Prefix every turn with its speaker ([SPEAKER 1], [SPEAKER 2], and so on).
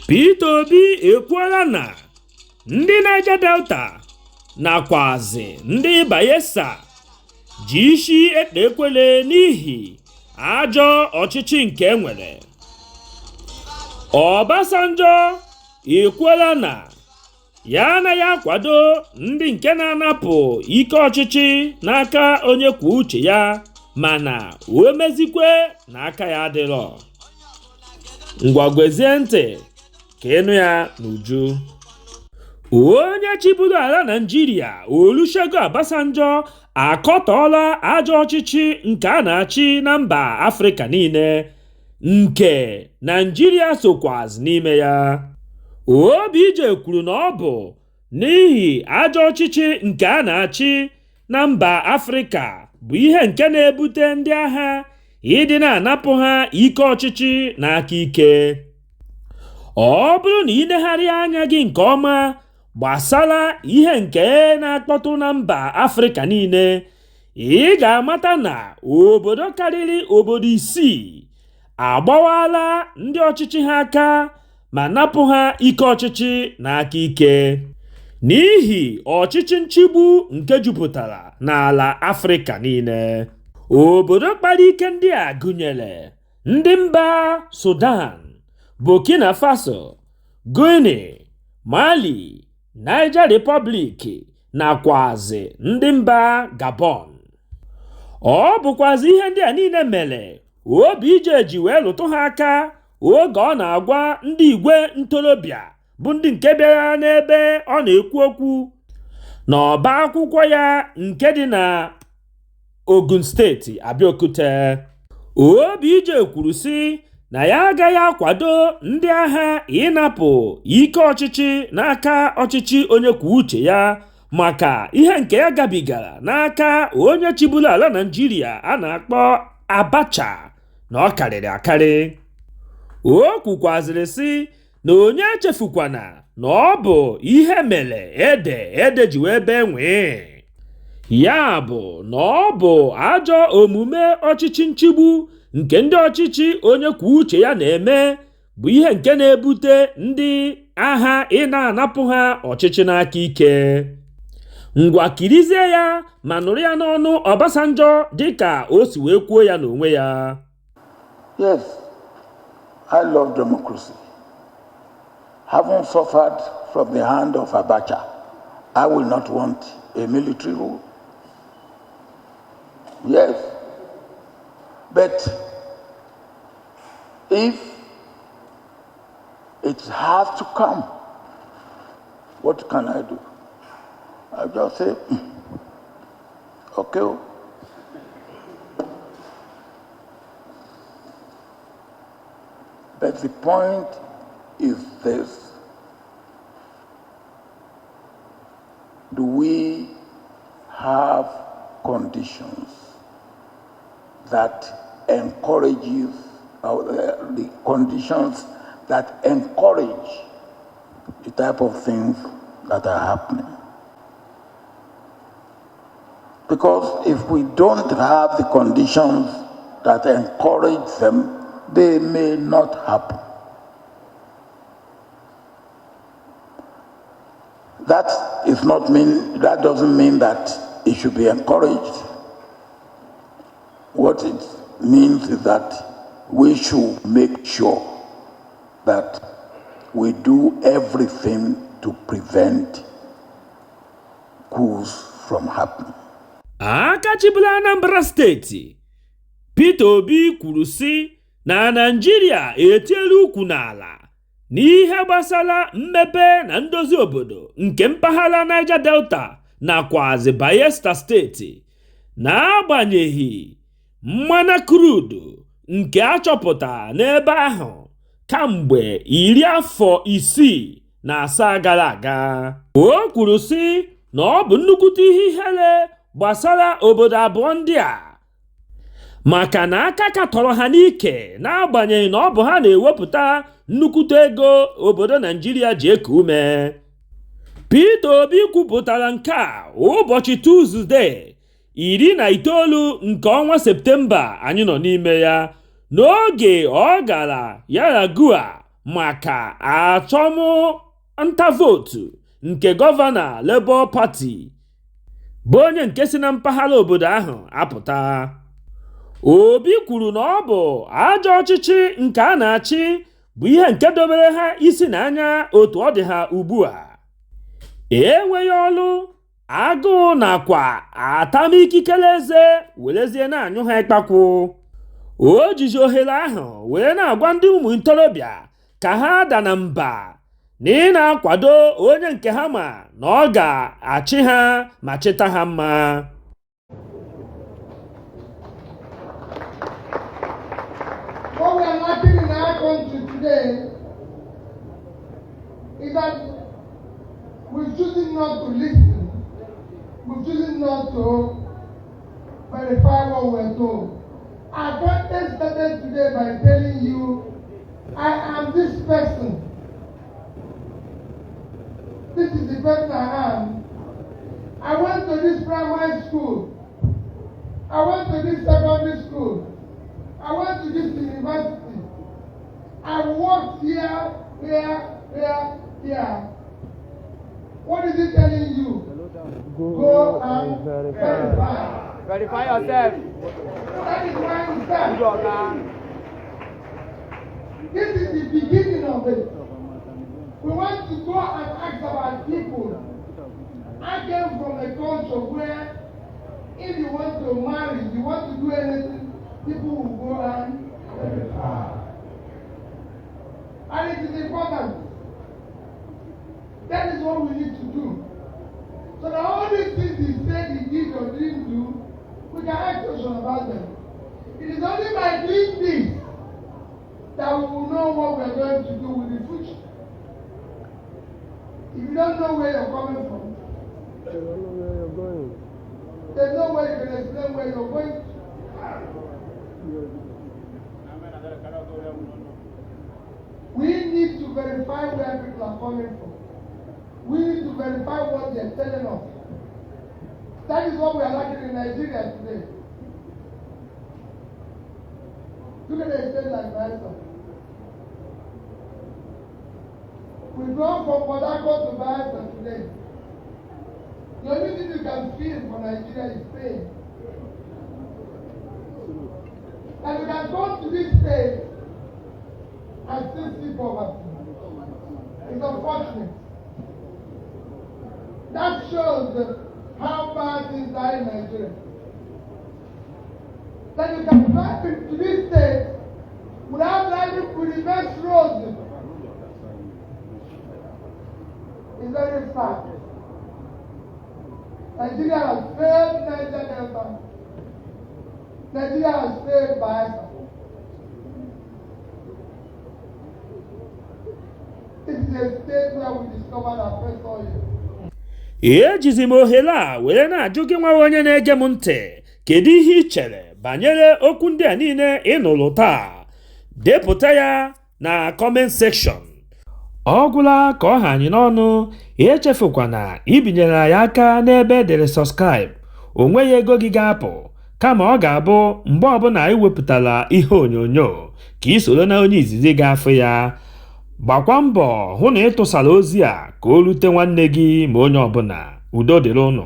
[SPEAKER 1] Peter Obi ekwuola na ndị Niger Delta nakwazi ndị Bayelsa ji isi ekpe ekwele n'ihi ajọ ọchịchị nke e nwere. Obasanjo ekwuola na ya anaghị akwado ndị nke na-anapụ ike ọchịchị n'aka onye kwuo uche ya, mana o mezikwe na aka ya adịrọ. Ngwa gezie ntị ka ị nụ ya n'uju. Onye chịburu ala Naịjirịa Olusegun Obasanjo akọtọọla ajọ ọchịchị nke a na-achị na mba Afrịka niile, nke Naịjirịa sokwaz n'ime ya. OBJ kwuru na ọ bụ n'ihi ajọ ọchịchị nke a na-achị na mba Afrịka bụ ihe nke na-ebute ndị agha ịdị na-anapụ ha ike ọchịchị n'aka ike. Ọ bụrụ na ị negharịa anya gị nke ọma gbasara ihe nke na-akpọtụ na mba Afrịka niile, ị ga-amata na obodo karịrị obodo isii agbawala ndị ọchịchị ha aka ma napụ ha ike ọchịchị n'aka ike n'ihi ọchịchị nchigbu nke jupụtara n'ala Afrịka niile. Obodo kpara ike ndị a gụnyere ndị mba Sudan, Burkina Faso, Guinea, Mali, Niger Republic nakwazi ndị mba Gabon. Ọ bụkwazi ihe ndị a niile mere OBJ ji wee lụtụ ha aka oge ọ na-agwa ndị igwe ntorobịa bụ ndị nke bịara n'ebe ọ na-ekwu okwu n'ọba akwụkwọ ya nke dị na Ogun steeti, Abeokuta. OBJ kwuru sị na ya agaghị akwado ndị agha ịnapụ ike ọchịchị n'aka ọchịchị onye kwuo uche ya maka ihe nke ya gabigara n'aka onye chịburu ala Naịjirịa a na-akpọ Abacha na ọ karịrị akarị. O kwukwazịrị sị na onye echefukwana na ọ bụ ihe mere ede ede ji wee bee nwee. Ya bụ na ọ bụ ajọ omume ọchịchị nchigbu nke ndị ọchịchị onye kwuo uche ya na-eme bụ ihe nke na-ebute ndị agha ị na-anapụ ha ọchịchị n'aka ike. Ngwa kirizie ya ma nụrụ ya n'ọnụ Obasanjo dịka o si wee kwuo ya n'onwe ya.
[SPEAKER 2] Yes, I love democracy. Having suffered from the hand of Abacha, I will not want a military rule. Yes. But if it has to come, what can I do? I just say, okay. But the point is this. Do we have conditions that encourages, the conditions that encourage the type of things that are happening? Because if we don't have the conditions that encourage them, they may not happen. That is not mean, that doesn't mean that it should be encouraged. What it means is that we should make sure that we do everything to prevent coups from happening.
[SPEAKER 1] Aka chịburu Anambra steeti Peter Obi kwuru sị na Naịjirịa etiela ukwu n'ala n'ihe gbasara mmepe na ndozi obodo nke mpaghara Niger Delta nakwazi Bayelsa steeti, n'agbanyeghị mmanụ crude nke a chọpụtara n'ebe ahụ kamgbe iri afọ 67 gara aga. O kwuru sị na ọ bụ nnukwute ihe ihere gbasara obodo abụọ ndị a maka na aka katọrọ ha n'ike, n'agbanyeghị na ọ bụ ha na-ewepụta nnukwute ego obodo Naịjirịa ji eku ume. Peter Obi kwupụtara nke a ụbọchị Tuzdee 19 nke ọnwa Septemba anyị nọ n'ime ya, n'oge ọ gara Yenagoa maka achọmnta vootu nke gọvanọ Labour Party bụ onye nke si na mpaghara obodo ahụ apụta. Obi kwuru na ọ bụ ajọ ọchịchị nke a na-achị bụ ihe nke dobere ha isi n'anya otu ọ dị ha ugbu a. Enweghị ọlụ, agụụ nakwa atamikikere eze werezie na-anyụ ha ịkpakwụ. O jizi ohere ahụ wee na-agwa ndị ụmụ ntorobịa ka ha ada na mba na ị na-akwado onye nke ha ma na ọ ga-achị ha ma chịta ha mma.
[SPEAKER 3] What we are lacking in our country today is that we've chosen not to listen. We've chosen not to verify what we're told. Our content started today by telling you, "I am this person. This is the person I am. I went to this primary school. I went to this secondary school. I went to this university. I worked here, here, here, here." What is it telling you? Go and verify.
[SPEAKER 4] Verify yourself.
[SPEAKER 3] That is why we start.
[SPEAKER 4] Good oga.
[SPEAKER 3] This is the beginning of it. We want to go and ask our people. I came from a culture where if you want to marry, you want to do anything, people will go and verify. And it is important. That is what we need to do. So that all these things he said he did or didn't do, we can ask questions about them. It is only by doing this that we will know what we are going to do with the future. If you don't know where you're coming from, there's no way you can explain where you're going to. We need to verify where people are coming from. We need to verify what they're telling us. That is what we are lacking in Nigeria today. Look at a state like Bayelsa. We've gone from Port Harcourt to Bayelsa today. The only thing you can feel for Nigeria is pain. And you can come to this state and still see poverty. It's unfortunate. That shows how bad things are in Nigeria. That you can drive to this state without driving through the best roads. It's very sad. Nigeria has failed Niger Delta. Nigeria has failed Bayelsa. This is a state where we discovered our first oil.
[SPEAKER 1] Ejizi m ohere a were na-ajụ gị nwa onye na-ege m ntị, kedu ihe ị chere banyere okwu ndị a niile ị nụrụ taa? Depụta ya na comment section. Ọ gwụla ka ọ ha anyị n'ọnụ. Echefukwana ibinyere anyị aka n'ebe edere subscribe. O nweghị ego gị ga-apụ, kama ọ ga-abụ mgbe ọbụla anyị wepụtara ihe onyonyo ka ị soro na onye izizi ga-afụ ya. Gbakwa mbọ hụ na ị tụsara ozi a ka o rute nwanne gị ma onye ọbụla. Udo dịrị ụnụ.